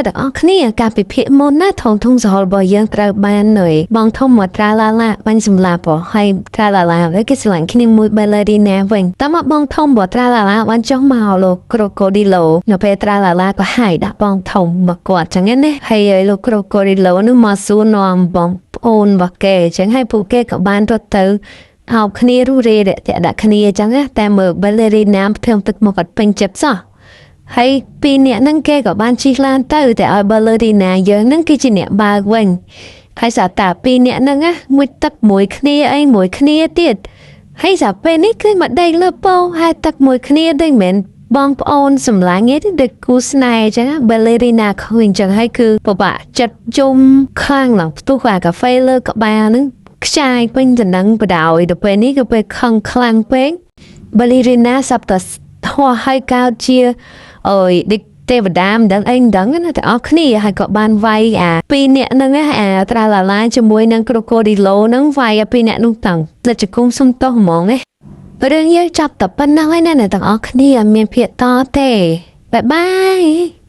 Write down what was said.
អ្នកទាំងអស់គ្នាការពិភាក្សាមុនណាថងធុងសហលរបស់យើងត្រូវបាននៅបងធំមកត្រាឡាឡាបាញ់សម្លាប់ហើយត្រាឡាឡាវិញគេស្រឡាញ់គ្នាមួយ ballerina វិញតាមមកបងធំរបស់ត្រាឡាឡាបានចុះមកលោក crocodilo នៅពេលត្រាឡាឡាក៏ហាយដាក់បងធំមកគាត់ចឹងណាហើយលោក crocodilo នោះមកសួរនាំបងប្អូនរបស់គេចឹងហើយពួកគេក៏បានរត់ទៅអោបគ្នារុះរេរាក់ទាក់ដាក់គ្នាចឹងណាតែមើល ballerina ផ្ទឹមទឹកមកគាត់ពេញចិត្តសោះ ហើយពីរអ្នកហ្នឹងគេក៏បានជិះឡានទៅតែឲ្យ ballerina យើងហ្នឹងគឺជាអ្នកបើកវិញហើយសាតាពីរអ្នកហ្នឹងណាមួយទឹកមួយគ្នាអីមួយគ្នាទៀតហើយសាពេលនេះគឺមកដេកលើពោហើយទឹកមួយគ្នាដូចមិនមែនបងប្អូនសម្លាញ់ទេដូចគូស្នេហ៍អញ្ចឹងណា ballerina ឃើញអញ្ចឹងហើយគឺពិបាកចិត្តជុំខ្លាំងឡើងផ្ទុះអាកាហ្វេលើក្បាលហ្នឹងខ្ចាយពេញតំណឹងបដ ாய் ដល់ពេលនេះគឺពេលខឹងខ្លាំងពេក ballerina សប្តាហោះឲ្យកើតជាអើយដូចទេវតាមិនដឹងអីមិនដឹងណាទាំងអស់គ្នាហើយក៏បានវាយអាពីរនាក់ហ្នឹងណាអាត្រាឡាឡាជាមួយនឹង crocodilo ហ្នឹងវាយអាពីរនាក់នោះតាំងលិចគុំសុំទោសហ្មងណារឿងយើងចាប់តែប៉ុណ្្នឹងហើយណាអ្នកទាំងអស់គ្នាអត់មានភាគតទេបាយបាយ។